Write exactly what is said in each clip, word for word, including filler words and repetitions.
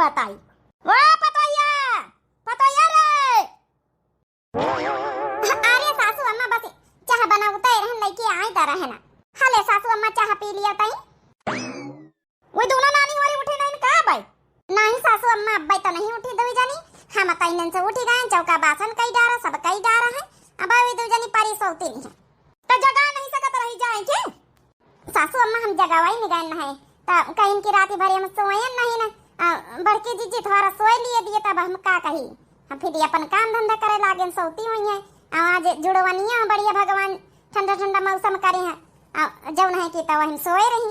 बताई। ओ पतोहिया, पतोहिया रे। अरे सासू अम्मा, बस चाह बनावते रहन, लइके आए त रहे ना। हले सासू अम्मा, चाह पी लिया तई। वो दोनों नानी होरी उठी नहीं का अबे? नहीं सासू अम्मा, अब्बे तो नहीं उठी दुई जनी। हम तइनन से उठी गए, चौका बासन कई डारा, सब कई डारा है। अब वे दुई जनी परी सोती नहीं है। तो जगा नहीं सकत रही जाए के? सासू अम्मा, हम जगावा ही नहीं गए है। तो कहीं की रात भर हम सोयन नहीं ना। आ, बड़की जीजी थोड़ा सोए लिए दिए, तब हम का कही। हम फिर अपन काम धंधा करे लागे, सोती हुई है। आ, आज जुड़वनिया बढ़िया भगवान ठंडा ठंडा मौसम करे हैं। आ, जौन है कि तो हम सोए रही।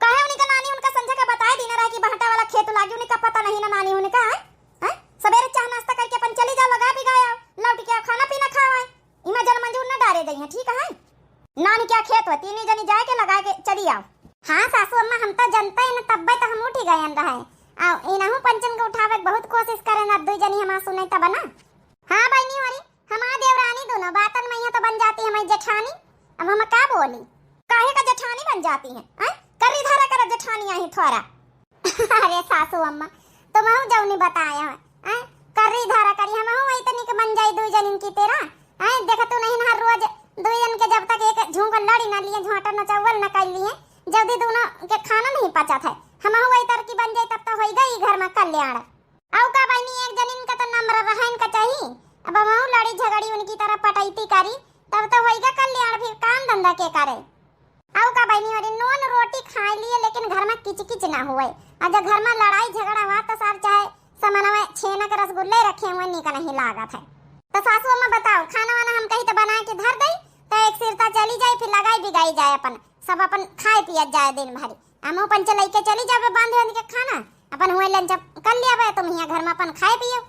काहे उनका नानी उनका संझा का बताए दीना रहा कि बहटा वाला खेत लागी, उनका पता नहीं ना नानी उनका, हैं? हैं? सबेरे चाह नाश्ता करके अपन चली जाओ, लगा भी गया, लौट के आओ, खाना पीना खाओ, हैं? इमा जन मंजूर ना डारे दई है, ठीक है? नानी क्या खेत हुआ, तीनी जनी जाए के लगा के चली आओ। हाँ सासू अम्मा, हम तो जनते हैं ना, तब्बे तो हम उठी गए रहे। आ, इनहू पंचन के उठावे के बहुत कोशिश करे ना, दुई जनी हमार सुने तब ना। हाँ बहनी होरी, हमार देवरानी दोनों बातन में यहाँ तो बन जाती हमारी जेठानी। अब हम का बोली? काहे का जेठानी बन जाती है, हैं? कर्री धारा करा जेठानी आई थोड़ा। अरे सासू अम्मा, तुमहू जौनी बताया है, हैं? कर्री धारा करी, हमहू वही तनिक बन जाई दुई जनिन की तेरा, हैं? देखा तू नहीं ना, हर रोज दुई जन के जब तक एक झूंक लड़ी ना लिए, झोंटा न चौवल न कर लिए, जल्दी दोनों के खाना नहीं पचत है। हमहू वही तरह की बन जाई, तब तो होई गई घर में कल्याण। अउ का बहिनी, एक जनिन का तो नम्र रहन का चाही। अब हमहू लड़ी झगड़ी उनकी तरह पटैती करी, तब तो होइगा कल्याण, फिर काम धंधा के करे। अउ का बहिनी, अरे नून रोटी खाए लिए, लेकिन घर में किचकिच ना हुए। और जब घर में लड़ाई झगड़ा हुआ तो सार चाहे समनवे छेना के रसगुल्ले रखे हुए, नीक नहीं लागत है। तो सासू अम्मा बताओ, खाना वाना हम कही तो बना के धर दई, तो एक सिरता चली जाए, फिर लगाई बिगाई जाए, अपन सब अपन खाए पियत जाए दिन भरी। हमहू पंच लइके चली जाबे बांध बांध के खाना, अपन हुए लंच कर लिया बे, तुम हियां घर में अपन खाए पियो।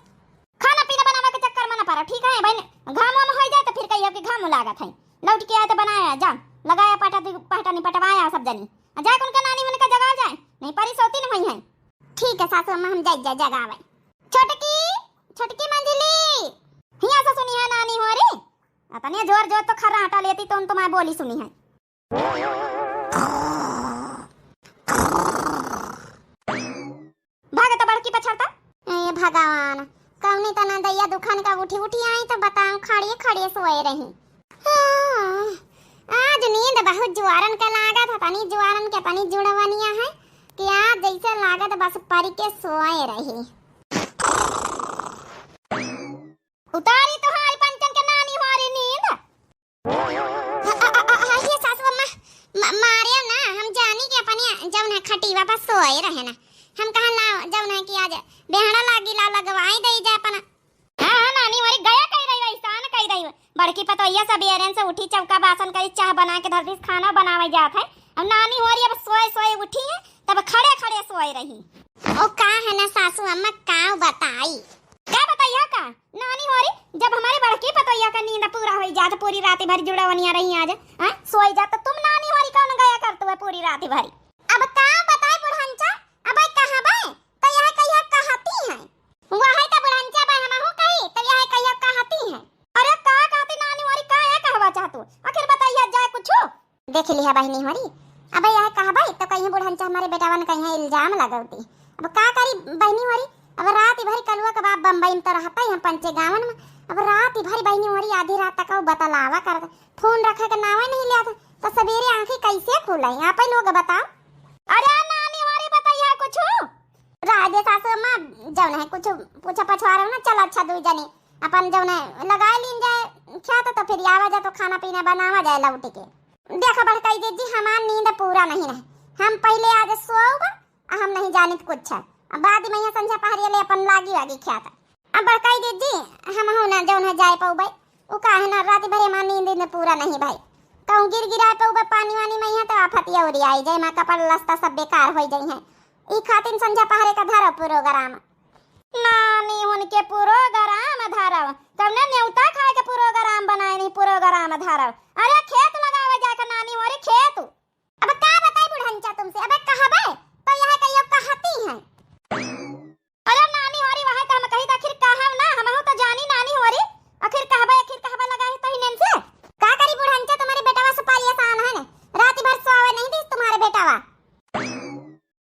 खाना पीना बनावे के चक्कर में ना पड़ा, ठीक है बहन? घाम वाम हो जाए तो फिर कहियो कि घाम लागत है, लौट के आए तो बनाया जा, लगाया पाटा दि-, पाटा निपटवाया सब जनी, आ जाए उनका नानी उनका जगा जाए, नहीं परी सोती न हुई है। ठीक है सासू अम्मा, हम जाए जाए जगावे। छोटकी, छोटकी मंझली, हियां से सुनी है नानी होरी, अतने जोर जोर तो खर्राटा लेती तो उन तुम्हारे बोली सुनी है। भाग तो बड़की पछड़ता। ए भगवान, कौनी तना दैया दुखान का उठी उठी आई तो बताओ, खड़िए खड़िए सोए रही। हाँ, आज नींद बहुत जुआरन का लागत है, तनी जुआरन के तनी जुड़वनिया है कि आज जैसे लागत बस परी के सोए रही। उतारी तोहार पंचन के नानी होरी नींद। अ, अ, अ, अ, ये सासू अम्मा, म-, मारे ना, हम जानी कि अपने जौन है खटीवा पर सोए रहे ना। हम कहा ना, जौन है कि आज बेहड़ा लागी ला लगवाई दई जा अपना। हाँ, हाँ, नानी होरी गया कही रही, ऐसान कही रही। बड़की पतोहिया सबेरन से उठी, चौका बासन करी, चाह बना के धर दी, खाना बनावे जात है। अब नानी होरी अब सोए सोए उठी है, तब खड़े खड़े सोए रही। ओ का है ना सासू अम्मा, का बताई? का बताइया का? नानी होरी, जब हमारे बड़की पतोहिया का नींद पूरा होई जात, पूरी रात भर जुड़वनिया रही आज, हैं? सोई जात, तो तुम नानी होरी कौन गया करत हुए पूरी रात भरी? अब का बताए बुढ़ंचा, अब कहबे तो यह कहिया कहती है। वह है तो बुढ़ंचा बा, हमहू कही तो यह कहिया कहती है। अरे का कहती नानी होरी, का यह कहवा चाहतू? आखिर बताइया जाए कुछ। देख लिहा बहिनी होरी, अब यह कहबे तो कहीं बुढ़ंचा हमारे बेटावन कहीं इल्जाम लगौती। अब का करी बहिनी होरी, अब रात भर कलुआ के बाप बम्बई में तो रहता ही हम पंचे गावन में। अब रात भर बहिनी होरी आधी रात तक वो बतलावा कर, फोन रखे के नावे नहीं लिया था, तो सवेरे आंखें कैसे खुले? आप ही लोग बताओ। अरे नानी होरी बताइया कुछ। राधे सासू अम्मा, जौन है कुछ पूछा पछवारो ना, चल अच्छा दुई जनी अपन जौन है लगा लीन जाए खेत, तो फिर आवा जाए तो खाना पीना बनावा जाए लौट के। देखा बड़काई दीदी, हमार नींद पूरा नहीं रहे। हम पहले आज सोब, आ हम नहीं जानित कुछ। अब बाद में यहाँ संझा पहरिया ले अपन लागी वागी खेत। अब बड़काई दीदी, हमहू ना जौन है जाए पौबे, उ काहे ना रात भर हमार नींद, नींद पूरा नहीं भाई। कहूँ गिर गिराए पौबे पानी वानी में यहाँ तो आफत अउरी आई जाए, हमार कपड़ा लत्ता सब बेकार होई जाई हैं। ई खातिन संझा पहरे का धरब प्रोग्राम। नानी होन के प्रोग्राम धरब, तब ने नेवता खाए के प्रोग्राम बनाए नहीं, प्रोग्राम धरब। अरे खेत लगावे जाए का नानी होरी, खेत। अब का बताई बुढ़ंचा तुमसे, अब कहबे तो यह कहियो कहती हैं। अरे नानी होरी, वह तो हम कही तो आखिर कहब ना, हमहू तो जानी नानी होरी, आखिर कहबे, आखिर कहबे लगा है तही नेन से। का करी बुढ़ंचा, तुम्हारे बेटवा सुपारी आसान है ने, रात भर सोवे नहीं दी तुम्हारे बेटवा।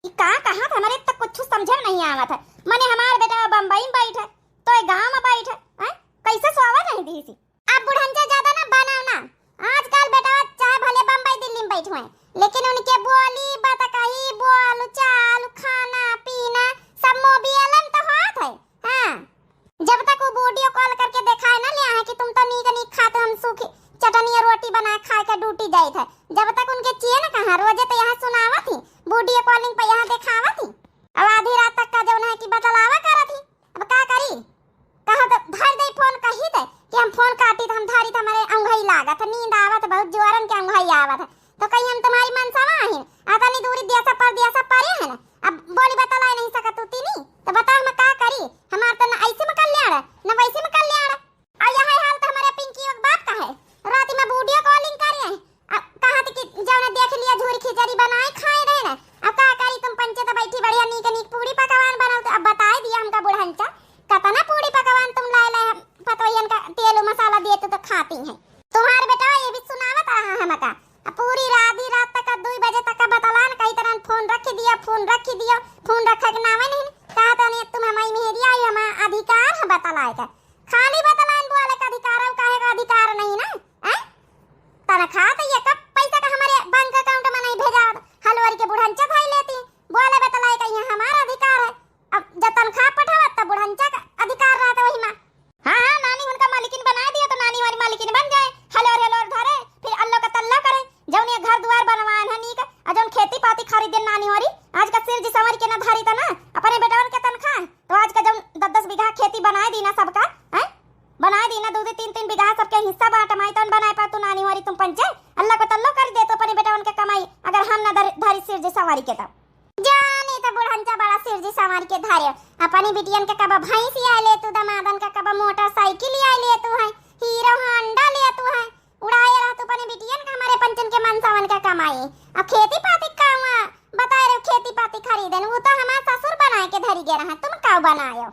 ई का कहा था, हमारे तक कुछ समझ समझे में नहीं आवत है। मने हमार बेटवा बम्बई में बैठे, तो ये गाँव में बैठे, हैं? कैसे सोवा नहीं दीसी? अब बुढ़ंचा ज्यादा ना बनाओ ना। आजकल बेटवा चाहे भले बम्बई दिल्ली में बैठे हैं, लेकिन उनके बोली, बतकही, बोल, चाल, खाना, पीना सब मोबाइल में तो होत है। हाँ, जब तक वो वीडियो कॉल करके देखाए ना ले आए कि तुम तो नीक नीक खाते, हम सूखी चटनी और रोटी बना खा के ड्यूटी जाइत है, जब तक उनके चिए ना कहाँ, रोजे तो यहाँ सुनावत ही, वीडियो कॉलिंग पे यहाँ देखावत ही। अब आधी रात तक का जौन है कि बतलावा करत ही, अब का करी? कहो तो धर दे फोन, कही दे कि हम फोन काटी तो हम धरी तो हमारे अंगई लागत है, नींद आवत है, बहुत जोरन के अंगई आवत है, तो कहीं हम तुम्हारी मनसवा आहिन, आ तनी दूरी दिया सब पर दिया सब परे है ना, अब बोली बतलाए नहीं सकत तू तीनी, तो बताओ हम का करी? हमार तो न ऐसे में कल्याण है, न वैसे में कल्याण है। और यह हाल तो हमारे पिंकी के बाप का है, रात में वीडियो कॉलिंग करे हैं, अब कहा थी कि जौन देख लिया झूरी खिचड़ी बनाए खाए रहे ना, अब का करी तुम पंचे तो बैठी बढ़िया नीक नीक पूरी पकवान बनाओ, तो अब बताए दिया हमका बुढ़ंचा, कतना पूरी पकवान तुम लाए लाए पतोहियन का तेल मसाला दिए तो, तो खाती हैं। तुम्हारे बेटा ये भी सुनावत रहा हमका, अब पूरी रात ही रात तक दुई बजे तक बतलान कही तरह फोन रख दिया, फोन रख दिया, फोन रखे के नामे नहीं। कहा तो नहीं तुम हमारी मेहरिया आई, हमारा अधिकार है बतलाए का। खाली बतलान बोले का अधिकार है, काहे का अधिकार नहीं ना? हैं? तनख्वाह तो ये कब पैसा का हमारे बैंक अकाउंट में नहीं भेजा, हलवारी के बुढ़ंचा भाई लेती, बोले बतलाए का यहाँ हमारा अधिकार है। अब जब तनख्वाह पठावत तब बुढ़ंचा का अधिकार रहता वही में। हाँ, हाँ, नानी उनका मालिकिन बनाए दिया तो नानी हमारी मालिकिन बन जाए। हलोर, हलोर धरे, फिर अल्लो का तल्लो करे। जौन ये घर दुआर बनवान है नीक, आ जौन खेती पाती खरीदे नानी हमारी, आज का सिर जी संवर के ना धरी त ना, अपने बेटवन के तनख्वाह, तो आज का जौन दस दस बीघा खेती बनाए दी ना सबका, हैं? बनाए दी ना, दो दो तीन तीन बीघा सबके हिस्सा बांट माई तौन बनाए पर तू नानी हमारी तुम पंचे, अल्लो का तल्लो कर दे तो अपने बेटवन के कमाई, अगर हम ना धर-, धरी सिर जी संवारी के तब। जानी तो बुढ़ंचा बड़ा सिर जी संवार के धारे। अपनी बिटियन के कब भैंस आए ले तू, दमादन का कब मोटरसाइकिल आए ले तू है, हीरो होंडा ले तू है। उड़ाए रह तू अपनी बिटियन का, हमारे पंचन के मनसावन का कमाई। अब खेती पाती का हुआ, बताए रहे खेती पाती खरीदन, वो तो हमार ससुर बनाए के धरी गए रहा, तुम का बनायो?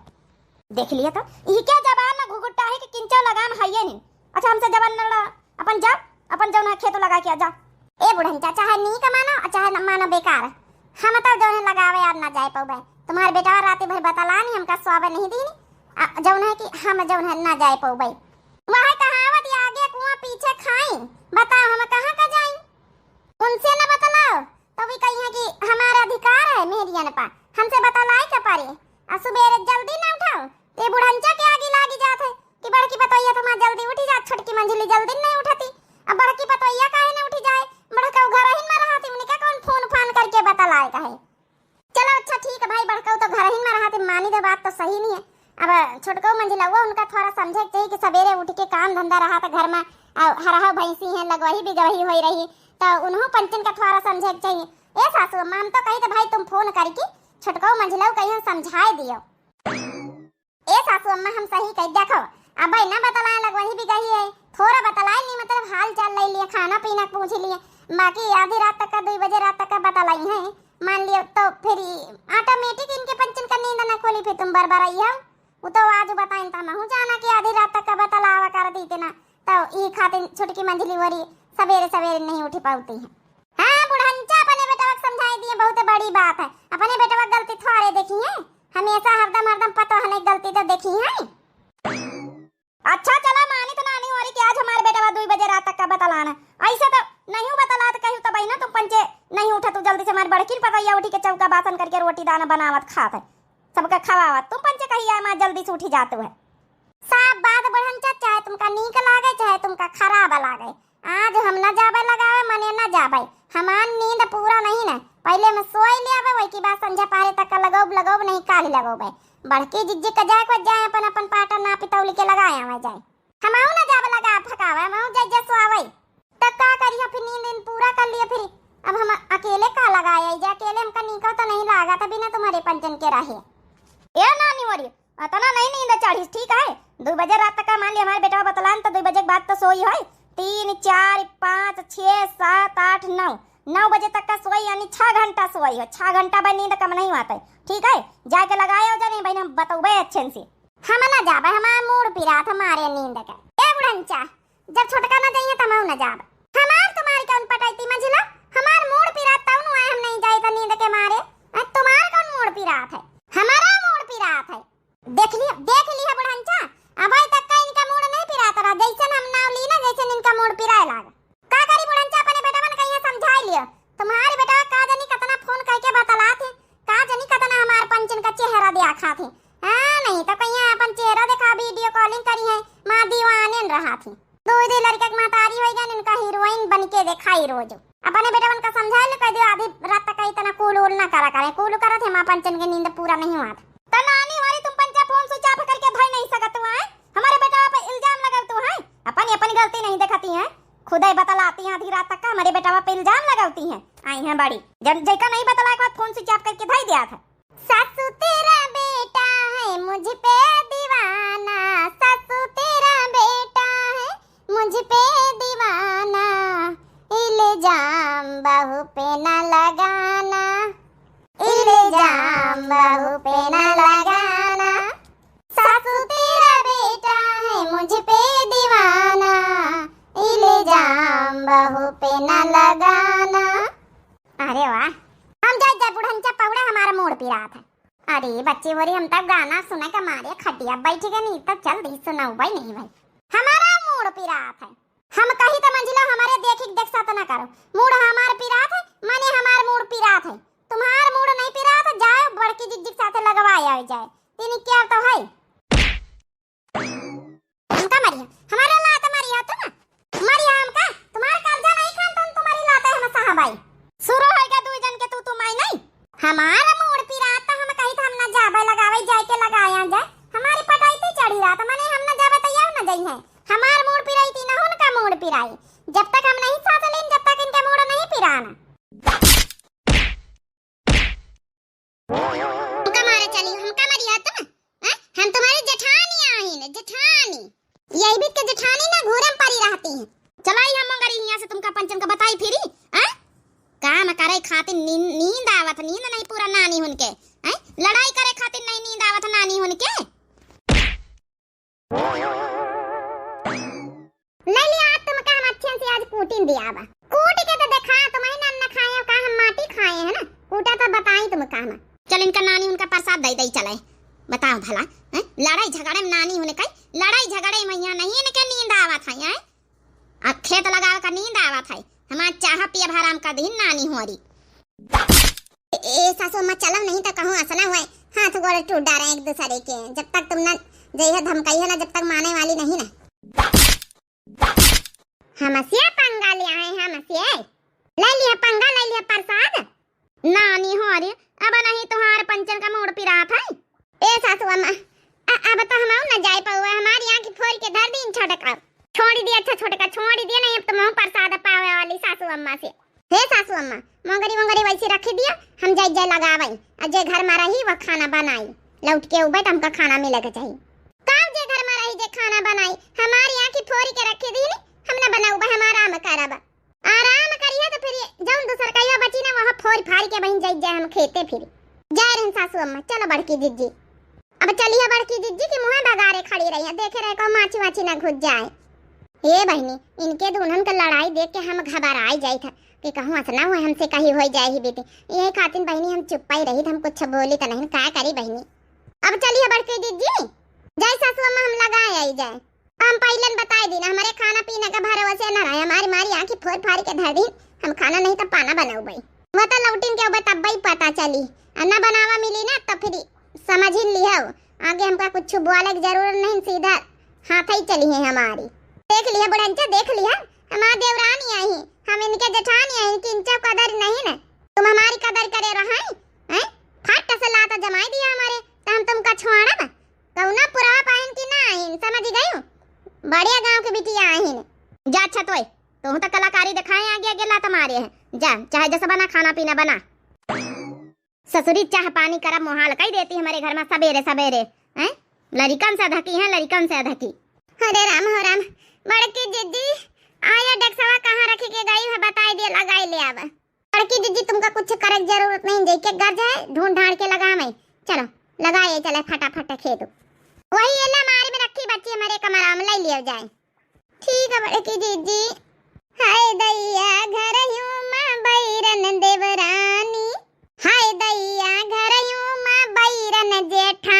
देख लिया तो, ई क्या जबान में घुघुट्टा है कि किंचो लगाम है ये नहीं। अच्छा, हमसे जबान न लड़ा, अपन जाओ, अपन जौन है खेतो लगा के आ जाओ। ए बुढ़न चाचा, चाहे नीक मानो, चाहे न मानो बेकार, हम तो जौन है लगावे यार ना जाए पौबे। तुम्हारे बेटवा राती भर बतलानी, हमका स्वाबे नहीं दीनी, आ, जौन है कि हम जौन है ना जाए पौबे। वह कहावत, "आगे कुआं पीछे खाई", बताओ हम कहाँ का जाई? उनसे न बतलाओ, तो भी कही है कि हमारा अधिकार है मेहरियन पा, हमसे बतलाए के पड़ी। आ सुबेरे जल्दी न उठाओ, ते बुढ़ंचा के आगे लागी जात है कि बड़की पतोहिया तो माँ जल्दी उठी जात, छोटकी मंझली जल्दी नहीं उठती। अब बड़की पतोहिया काहे न उठी जाए, बड़का घर ही में रहती, उनका कौन फोन फान करके बतलाए का है? चलो अच्छा ठीक है भाई, बड़कऊ तो घर ही में रहत, मानी दे बात तो सही नहीं है। अब छोटकऊ मंझिलवा उनका थोड़ा समझे के चाहिए कि सवेरे उठ के काम धंधा रहत घर में, और हरहौ भैंसी है, लगवही बिगवही होई रही, तो उन्हों पंचन का थोड़ा समझे के चाहिए। ए सासू अम्मा, हम तो कही तो भाई तुम फोन करके छोटकऊ मंझिलऊ कहीं समझाए दियो। ए सासू अम्मा, हम सही कही, देखो, अब ना बतलाए लगवही बिगही है, थोड़ा बतलाए नहीं, मतलब हाल चाल ले लिए, खाना पीना पूछ लिए, बाकी आधी रात तक का, दुई बजे रात तक का बतलाई है, मान लियो तो फिर ऑटोमेटिक इनके पंचन का नींद ना खोली, फिर तुम बरबराई हो। वो तो आज बताइन त महू जाना कि आधी रात तक का बतलावा कर दी तना, तो ई खातिर छोटकी मंझली वरी सवेरे सवेरे नहीं उठी पावती है। हाँ, बुढ़ंचा अपने बेटवा के समझाई दिए, बहुत बड़ी बात है। अपने बेटवा के गलती थोड़े देखी है, हमेशा हरदम हरदम पतोहने के गलती तो देखी है। अच्छा चला, मानी तो नानी हो रही कि आज हमारे बेटवा दुई बजे रात तक का बतलाना। ऐसे तो नहीं बतलात, कहू तो बहिना तुम पंचे नहीं उठा, तू जल्दी से हमारे बड़किन पतोहिया उठी के चौका बासन करके रोटी दाना बनावत खात है, सबका खवावत। तुम पंचे कही आए माँ जल्दी से उठी जातू है। सब बात बढ़न चा, चाहे तुमका नीक लागे चाहे तुमका खराब लागे, आज हम न जाबे लगावे, मने न जाबे। हमार नींद पूरा नहीं न, पहले हम सोई ले आवे, वही के बाद संझा पहरे तक लगौब लगौब नहीं, काल लगौबे। बड़की जिज्जी का जाए को जाए, अपन अपन पाटा नापी तौली के लगाए आवे जाए। हम आऊ न जाबे लगा फकावे, हम आऊ जाए जाए सोआवे। तब का करी, फिर नींद इन पूरा कर लिया, फिर अब हम अकेले का लगाए आई जाए, अकेले हमका नीको तो नहीं लागा, तभी ना तुम्हारे पंचन के रहे। ए नानी मोरी, अतना नहीं नींद चढ़िस, ठीक है? दुई बजे रात तक का मान लिया हमारे बेटवा बतलान तो दुई बजे के बाद तो सोई है। तीन, चार, पाँच, छः, सात, आठ, नौ, नौ बजे तक का सोई, यानी छह घंटा सोई है। छह घंटा बा नींद कम नहीं हुआ है, ठीक है? जाके लगाए हो जा, नहीं बहन, हम बतौबे अच्छे से। हम ना जाबे, हमार मूड पिरात हमारे नींद के। ए बुढ़ंचा, जब छोटका ना जाइए त हम ना जाब। हमार तुम्हारी कौन पटैती मंझिला? हमार मूड पिरात तब नु आए, हम नहीं जाई त नींद के मारे। अ, तुम्हार कौन मूड पिरात है? पिटात है। देख लिया, देख लिया बुढ़ंचा, अबे तक का इनका मूड़ नहीं पिरात रहा, जैसन हम नाव ली ना, जैसन इनका मूड़ पिराए लाग। का करी बुढ़ंचा, अपने बेटवन का यहाँ समझाई लियो। तुम्हारे बेटवा का जनी कतना फोन करके बतलात है, का जनी कतना हमार पंचन का चेहरा दिखात है। हाँ, नहीं तो कहीं अपन चेहरा देखा, video calling करी है, माँ दीवाने न रहा थी। दो दे लड़का के महतारी होई गन, इनका हीरोइन बन के देखाई रोज। अपने बेटवन का समझाई ले, कह दियो आधी रात तक इतना कूल उल ना करा करे, कूल करत है माँ पंचन के नींद पूरा नहीं हुआ था। तो नानी हमारी तुम पंचा फोन switch off करके धर नहीं सकत हुआ है, हमारे बेटवा पे इल्जाम लगावत हुआ है, अपनी अपनी गलती नहीं दिखाती है, खुद ही बतलाती है आधी रात तक का हमारे बेटवा पे इल्जाम लगावती है। आई है बड़ी जब जैका नहीं बतला के बाद फोन switch off करके धर दिया था। सासू तेरा बेटा है मुझ पे दीवाना, सासू तेरा बेटा है मुझ पे दीवाना, इल्जाम बहू पे ना लगाना, इल्जाम बहू पे ना लगाना, सासू तेरा बेटा है मुझ पे दीवाना, इल्जाम बहू पे ना लगाना। अरे वाह, हम जाए जाए बुढ़ंचा पौड़ा, हमारा मूड़ पिरात है। अरे बच्ची होरी, हम तब गाना सुने के मारे खटिया बैठ गए, नहीं तो चल दी सुनाऊ भाई नहीं भाई, हमारा मूड़ पिरात है। हम कही तो मंझिला हमारे देखी देख साथ ना करो, मूड़ हमार पिरात है, माने हमार मूड़ पिरात है, तुम्हार मूड़ नहीं पिरात है, जाओ बड़की जिज्जी के साथे लगवाए आवे जाए, तीन क्या तो है। हमका मरिया, हमारे लात मरिया तुम, मरिया हमका, तुम्हारा कर्जा नहीं खान तुम, तुम्हारी लात है हम साहबाई। शुरू होएगा दू जन के तू, तू माई नहीं। हमारा मूड़ पिरात हम कही तो हम ना जाबे लगावे, जाए के लगाया जाए, हमारी पटाई ते चढ़ी रात, माने हम ना जाबे तो यह ना जाई है, हमार मूड़ पिराई ती ना उनका मूड़ पिराई, जब तक हम नहीं सांस लेन, जब तक इनका मूड़ नहीं पिराना। हमका मारे चली, हमका मरिया तुम? हैं? हम तुम्हारी जेठानी आहिन, जेठानी। यही बीत के जेठानी ना घूरम परी रहती हैं। चलाई हम मंगरी हियाँ से तुमका पंचन का बताई फिरी, हैं? काम करे खातिर नींद, नींद आवत, नींद नहीं पूरा नानी हुन के, हैं? लड़ाई करे खातिर नहीं नींद आवत नानी हुन के। ले लिया, आज तुमका हम अच्छे से आज कूटिन दिया बा। कूट के तो देखा, तुम ही ना, ना खाए हो का, हम माटी खाए हैं ना। कूटा तो बताई तुमका हम। चल इनका नानी हुन का प्रसाद दे दे चले। बताओ भला, हैं? लड़ाई झगड़े में नानी हुन कई, लड़ाई झगड़े में यहाँ नहीं इनके नींद आवत है, हैं? आ खेत लगावे का नींद आवत है, हमार चाह पियब हराम कर दीन नानी होरी। ए, ए सासू अम्मा चलो, नहीं तो कहूँ असना हुए, हाथ गोड़ टूट डारे एक दूसरे के। जब तक तुम ना जइहे धमकाई है ना, जब तक माने वाली नहीं ना। हमसे पंगा ले आए हैं, हमसे। ले लिया पंगा, ले लिया प्रसाद। नानी होरी, अब नहीं तुहार पंचन का मूड़ पिरात है। ए सासू अम्मा, अ-, अब तो हम ना जाए पावे, हमारी आँखी फोड़ के धर दीन छोटका। छोड़ दिया, अच्छा छोटका, छोड़ दिया, नहीं अब तो मुँह प्रसाद पावे वाली सासू अम्मा से। हे सासू अम्मा, मोंगरी मोंगरी वैसे रख दिया, हम जाए जाए लगावे, और जे घर में रही वह खाना बनाई, लौट के उबे तो हमका खाना मिले के चाहिए। का जे घर में रही जे खाना बनाई, हमारी आँखी फोड़ के रख दीन, हम ना बनाऊ, हम आराम करब। आराम करिया तो फिर ये जौन दूसर कहिया बची ना, वहाँ फोड़ फाड़ के बहिन जाई जाए हम खेते फिर। जाए रहन सासू अम्मा, चलो बड़की जिज्जी। अब चलिए बड़की जिज्जी के मुँह भगारे खड़ी रही है, देखे रहे को माछी वाछी ना घुस जाए। ए बहिनी, इनके दुनहन के लड़ाई देख के हम घबराई जाई था कि कहूँ असना हुआ हमसे कहीं हो जाए ही बेटी। यही खातिर बहिनी हम चुप्पा ही रही, हम कुछ बोली तो नहीं, का करी बहिनी। अब चलिए बड़की जिज्जी, जाए सासू अम्मा हम लगाए आई जाए। हम पहिलन बताई दीन, हमरे खाना पीना का भरोसे न रहे, हमारी मारी आँखी फोड़ फाड़ के धर दीन, हम खाना नहीं तो पाना बनाऊ भाई। वो तो लौटिन के उबे तब ही पता चली, आ न बनावा मिली ना तो फिर समझ ही लिहो, आगे हमका कुछ बोले की जरूरत नहीं, सीधा हाथ ही चली है हमारी। देख लिया बुढ़ंचा, देख लिया, हमार देवरानी आई, हम इनके जेठानी आई, इनकी इंचा कदर नहीं ना, तुम हमारी कदर करे रहा है, हैं? फट से लात जमाई दिया हमारे, तो हम तुमका छोड़ब? कौना पुरवा पाइन की ना आइन, समझ गयू? बड़े गाँव के बिटिया आइन। जा अच्छा तोय, तोहू तो कलाकारी दिखाए आगे आगे लात मारे है। जा, चाहे जैसा बना खाना पीना बना। ससुरी चाह पानी करब मोहाल कई देती हमारे घर में सबेरे सबेरे, हैं? लरिकन से धकी है, लरिकन से धकी। अरे राम हो राम, बड़की जिज्जी, आया डेक्सवा कहाँ रखी के गई है, बताई दे, लगाई ले आवा। बड़की जिज्जी, तुमका कुछ करे के जरूरत नहीं, जेके गरज है, ढूंढ ढांढ के लगावे। चलो, लगाए चले फटाफट खेत। वही एला मारी में रखी बच्ची, हमारे कमरा में ले लियो जाए। ठीक है बड़की जिज्जी। हाय दैया घरहियो मा बैरन देवरानी, हाय दैया घरहियो मा बैरन जेठा।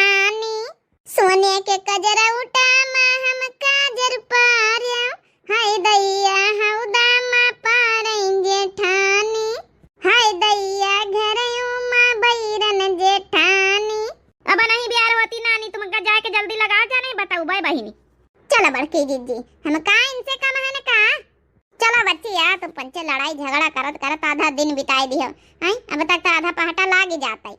उबे बहिनी। चला बड़की जिज्जी, हम का इनसे कम है न का? चला बच्ची यार, तुम पंचे लड़ाई झगड़ा करत करत आधा दिन बिताए दियो। हैं, अब तक तो आधा पहटा लाग ही जात है।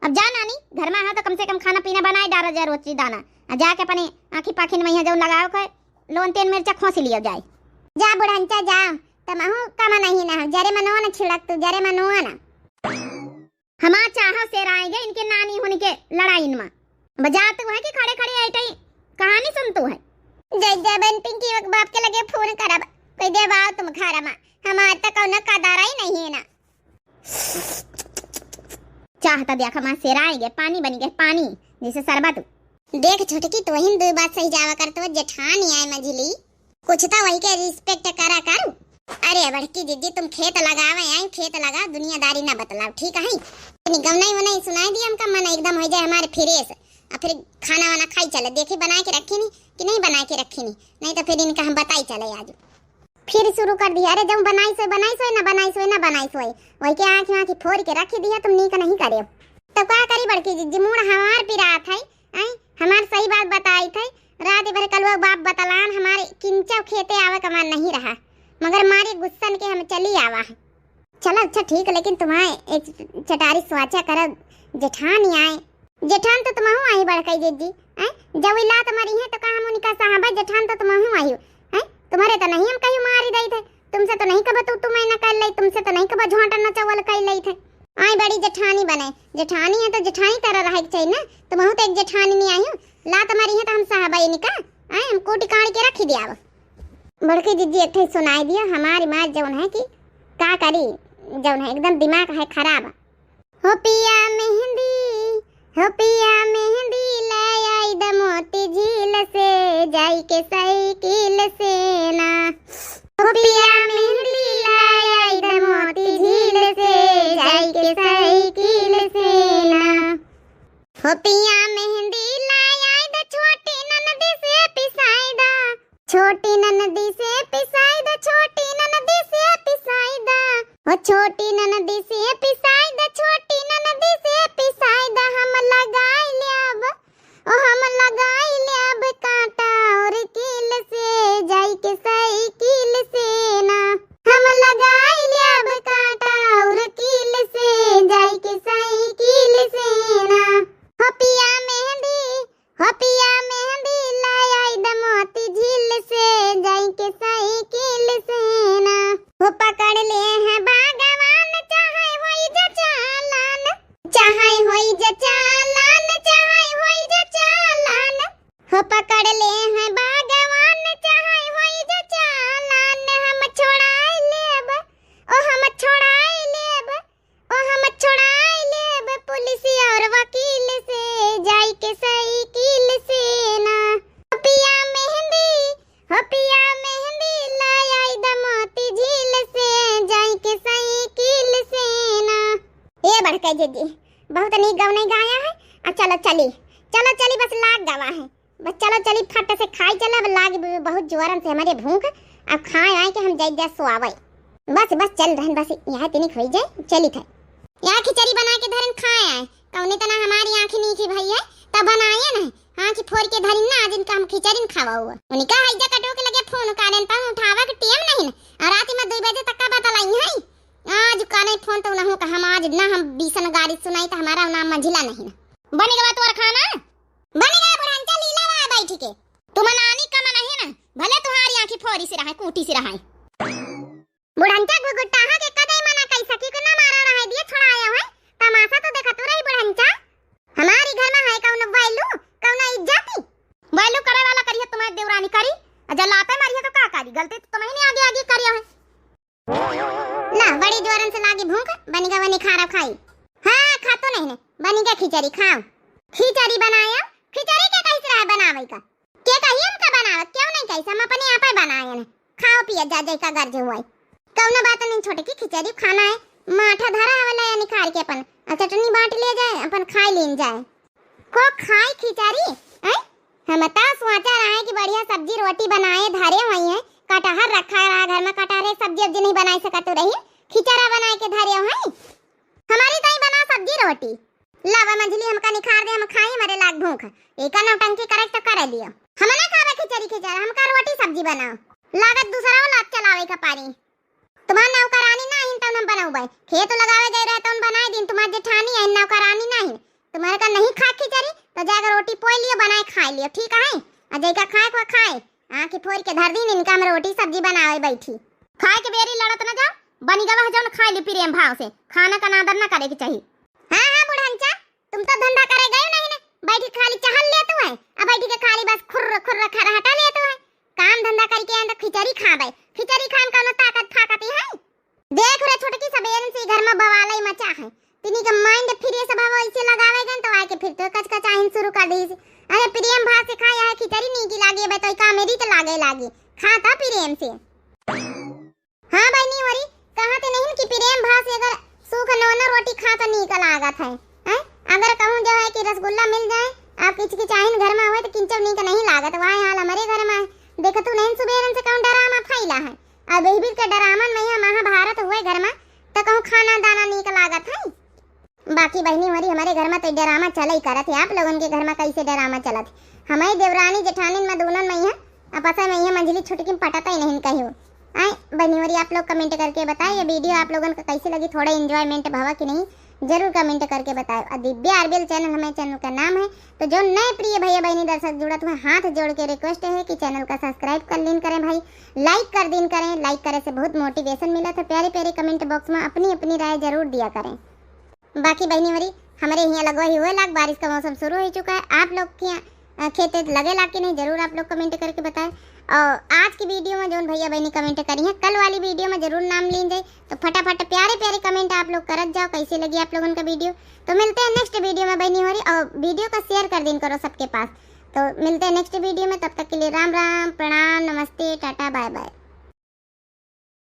अब जा नानी, घर में हो तो कम से कम खाना पीना बनाए डारा जाए रोटी दाना। आ जाके अपने आँखी पाखिन में यहाँ जौन लगाओ के लोन तेल मिर्चा खोसी लियो जाए। जा बुढ़ंचा जा, तमहू कम नहीं ना, जरे मनो न छिड़क तू, जरे मनो ना। हमार चाह सेराएंगे इनके नानी होने के लड़ाई में। बजात हुआ है कि खड़े खड़े ऐटे ही कहानी सुनतू है। जय जय बन पिंकी, एक बाप के लगे फोन करब, कोई देवाओ तुम घर में, हमार तो कौनो कदारा ही नहीं है ना। चाह तो देख हमार सेराएंगे, पानी बनी गए पानी, जैसे शरबत। देख छोटकी, तो वही दो बात सही जावा करत हो, जेठानी आए मझली, कुछ तो वही के respect करा करू। अरे बड़की जिज्जी, तुम खेत लगावे आई, खेत लगाओ, दुनियादारी ना बतलाओ, ठीक है? तनी गवनाई वनाई सुनाई दी हमका, मन एकदम हो जाए हमारे fresh। आ फिर खाना वाना खाई चले, देखी बनाए के रखी नी कि नहीं बनाए के रखी नी, नहीं तो फिर इनका हम बताई चले आज। फिर शुरू कर दिया, अरे जब बनाई सोए, बनाई सोए, ना बनाई सोए, ना बनाई सोए, वही के आँखी आँखी फोड़ के रखी दिया, तुम नीक नहीं करे। तब का करी बड़की जिज्जी, मूड़ हमार पिरात है, आई हमार सही बात बताई थे। रात भर कलुआ बाप बतलान, हमारे किंचो खेते आवे का मन नहीं रहा, मगर मारे गुस्सन के हम चली आवा है। चलो अच्छा ठीक, लेकिन तुम्हारे एक चटारी स्वाचा करब, जेठान ही आए। जेठान तो तुमहू आई बड़कई जिज्जी, हैं? जब ई लात मारी है तो का हम उनका साहब है, जेठान तो तुमहू आई, हैं? तुम्हारे तो नहीं हम कहीं मारी दई थे, तुमसे तो नहीं कब तू तू मैं न कर लई, तुमसे तो नहीं कब झोंटा न चवल कर लई थे। आई बड़ी जेठानी बने, जेठानी है तो जेठानी तरह रहे के चाहिए ना, तुमहू तो एक जेठानी नहीं आई हो, लात मारी है तो हम साहब है इनका, आई हम कूटी काट के रखी दिया। बड़की जिज्जी एक ठे सुनाई दिया, हमारी माँ जौन है कि का करी, जौन है एकदम दिमाग है खराब। हो पिया मेहंदी, हो पिया मेहंदी, ले आई द मोती झील से, जाई के साइकिल से ना। हो पिया मेहंदी, ले आई द मोती झील से, जाई के साइकिल से ना। हो पिया मेहंदी, ले आई द छोटी ननदी से पिसाई दा। छोटी ननदी से पिसाई द, छोटी ननदी से पिसाई द। ओ छोटी ननदी से पिसाई द, छोटी ननदी से पिसाई द। हम लगाई लेब, ओ हम लगाई लेब कांटा और कील से, जाई के साइकिल से ना। हम लगाई लेब कांटा और कील से, जाई के साइकिल से ना। हो पिया मेहंदी, हो पिया मेहंदी, ले आई द मोती झील से, जाई के साइकिल से ना। हो पकड़ ले है भगवान, चाहे होई जा चालान, चाहे होई जा चालान, चाहे होई जा चालान। हो पकड़ ले है भगवान, चाहे होई जा चालान। हम छोड़ाई लेब, ओ हम छोड़ाई लेब, ओ हम छोड़ाई लेब पुलिस और वकील से, जाई के साइकिल से ना। हो पिया मेहंदी, हो पिया मेहंदी, ले आई द मोती झील से, जाई के साइकिल से ना। ए बड़का जिज्जी, बहुत नीक गवनई गाया है। आ चलो चली, चलो चली, बस लाग गवा है। बस चलो चली, फट से खाई चला, अब लाग ब-, बहुत जोरन से हमारे भूख। अब खाए आए के हम जाई जा सोआवे। बस बस चल रहन, बस यहाँ तनिक होई जाए, चली थे। यहाँ खिचड़ी बना के धरन खाए आए, कौने तना हमारी आँखी नीखी भई है, तब बनाए ना, आँखी फोड़ के धरिन ना, आज इनका हम खिचड़ी न खावा हुआ। उनका हैजा कटो के लगे फोन कारेन, तब उठावा के टेम नहीं ना, और रात में दो बजे तक का बतलाई है। आज काने फोन तो उनहु का हम आज ना हम बीसन गारी सुनाई तो हमारा नाम मंझिला नहीं ना। बन गवा तोर खाना? बन गवा बुढ़ंचा लीला बा बैठ के। तुम नानी कम नहीं ना, भले तुम्हारी आँखी फोरी से रहे, कूटी से रहे। बुढ़ंचा गुगुटाहा के कदे मना कई सकी के ना मारा रहे दिए छोड़ाया है। तमाशा तो देखत रही बुढ़ंचा। हमारी घर में है कौनो value, कौनो इज्जती? Value करे वाला करिए तुम्हारी देवरानी करी, और जब लाते मारिए तो का करी? गलती तो तुम्हें नहीं आगे आगे करिया है। ला, बड़ी जोरन से लागी भूख, बनी का वनी खारा खाई। हाँ, खा तो नहीं ने, बनी का खिचड़ी खाओ। खिचड़ी बनाया, खिचड़ी के कैसे रहा बनावे का? के कही हमका बनावे, क्यों नहीं कैसे, हम अपने आप ही बनाए ने। खाओ पिया जा, जैका गर्ज हुआ है। कौनो बात नहीं, छोटे की खिचड़ी खाना है, माठा धरा है वाला या निकाल के अपन, और चटनी बांट ले जाए, अपन खाई लीन जाए। को खाई खिचड़ी, हैं? हम तो सोचा रहे कि बढ़िया सब्जी रोटी बनाए धरे हुई हैं, कटहर रखा रहा घर में, कटहर एक सब्जी उब्जी नहीं बनाई सकत रही, खिचड़ा बनाए के धरे हुई। हमारी ताई बना सब्जी रोटी, लावा मंझली हमका निखार दे, हम खाई, मरे लाग भूख। एका नौटंकी करे तो करे लियो। हम ना खाबे खिचड़ी खिचड़ी, हमका रोटी सब्जी बनाओ। लागत दूसरा वाला चलावे का पारी। तुम्हार नौकरानी ना आइन तौन हम बनौबे। खेत लगावे गए रहे तौन बनाए दिन, तुम्हार जेठानी आइन नौकरानी ना आइन। तुम्हारे का नहीं खाए खिचड़ी तो जाके रोटी पोई लियो, बनाए खाए लियो, ठीक है? और जैका खाए को खाए, आँखी फोड़ के धर दिन इनका हम रोटी सब्जी बनावे बैठी। खाए के बेरी लड़त न जाओ, बनी गवा है जौन खाए ली प्रेम भाव से, खाना का नादर ना करे के चाहिए। हाँ, हाँ, बुढ़नचा, तुम तो धंधा करे गए नहीं ना, बैठी खाली चहल लेत है, अब बैठी के खाली बस खुर्र खुर्र खरहटा लेत है। काम धंधा करके आए तो खिचड़ी खाबे, खिचड़ी खान कौनो ताकत फाकत है? देख रे छोटकी, सबेरन से घर में बवालई मचा है, तिनी के mind फिर ये सब हवा ऐसे लगावे गन तो आके फिर तो कचकचाहिन शुरू कर दी। अरे प्रेम भाव से खाया है खिचड़ी नीकी लागी, बे तो का मेरी तो लागे लागी, खाता प्रेम से। हाँ बहिनी होरी, कहत नहीं कि प्रेम भाव से अगर सूख नौना रोटी खा तो नीक लागत है, हैं? अगर कहूँ जो है कि रसगुल्ला मिल जाए, आप किचकिचाहिन घर में हुए तो किंचव नीक नहीं लागत। वही हाल हमारे घर में है। देखतू नहीं सुबेरन से कहूँ डरामा फैला है। अब एहबिर के डरामन में यहाँ महाभारत हुए घर में तो कहूँ खाना दाना नीक लागत है। बाकी बहिनी होरी हमारे घर में तो डरामा चले ही करत है। आप लोगन के घर में कैसे डरामा चलत है? हमारी देवरानी जेठानिन में दोनों में यहाँ आपस में यहाँ मंझली छुटकी पटत ही नहीं कहियो। आए बहिनी होरी आप लोग comment करके बताए ये video आप लोगन का कैसे लगी, थोड़ा enjoyment भवा कि नहीं, जरूर comment करके बताए। और दिव्या आरबीएल channel हमारे channel का नाम है, तो जो नए प्रिय भैया बहिनी दर्शक जुड़त हुए हाथ जोड़ के request है कि channel का subscribe कर लीन करें भाई, like कर दीन करें। Like करे से बहुत motivation मिला था। प्यारे प्यारे comment box में अपनी अपनी राय जरूर दिया करें। बाकी बहिनी होरी हमारे यहाँ लगवा ही हुए लाग, बारिश का मौसम शुरू हो चुका है। आप लोग के यहाँ, अ, खेत वेत लगे लाग कि नहीं, जरूर आप लोग comment करके बताएं। और आज की video में जौन भैया बहिनी comment करी हैं, कल वाली video में जरूर नाम लीन जाए। तो फटाफट प्यारे प्यारे comment आप लोग करत जाओ, कैसे लगी आप लोगन का video। तो मिलते हैं next video में बहिनी होरी, और video का share कर दीन करो सबके पास। तो मिलते हैं next video में, तब तक के लिए राम राम, प्रणाम, नमस्ते, टाटा, bye bye।